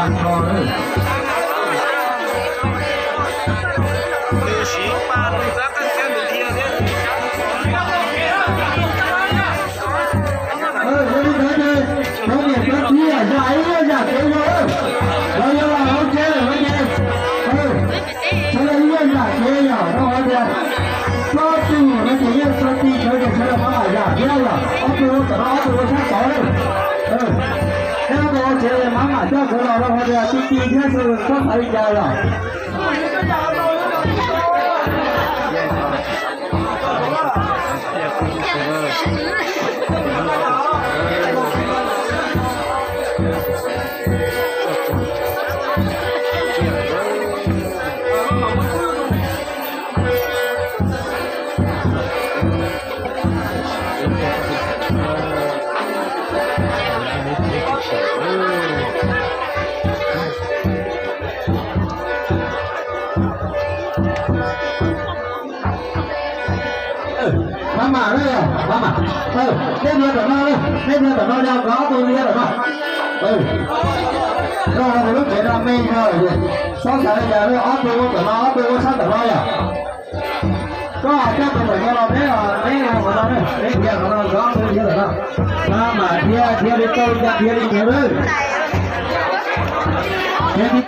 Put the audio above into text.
Cov niam cov txiv, zam ib yam kev yog, lawv yuav los hauv tsev lawm ces, sawv daws ib yam kev yog rau qhov tias tsob twg no ces yeej tso ti sawv daws, sawv daws mam mam zam thiab yog ob tug ua tom no, ob tug ua sab tod. Neb ob tug ua tsev mas mam coj sawv los rau qhov tias ti ti thiab sawv daws txhob xav li cas yog. Maj mam na, maj mam. Neb nrhiav tom no, neb nrhiav tom no, yog nkawd ob tug nrhiav tom no. Koj lub tsev no me yog, txhob xav li cas, ob tug ua tom no, ob tug ua sab tom no yog. Koj coj tus tom no los, neb, neb ua tom no, neb nrhiav tom no, nkawd ob tug nrhiav tom no. Maj mam nrhiav, nrhiav li tau li cas nrhiav li ntawd. Nrhiav li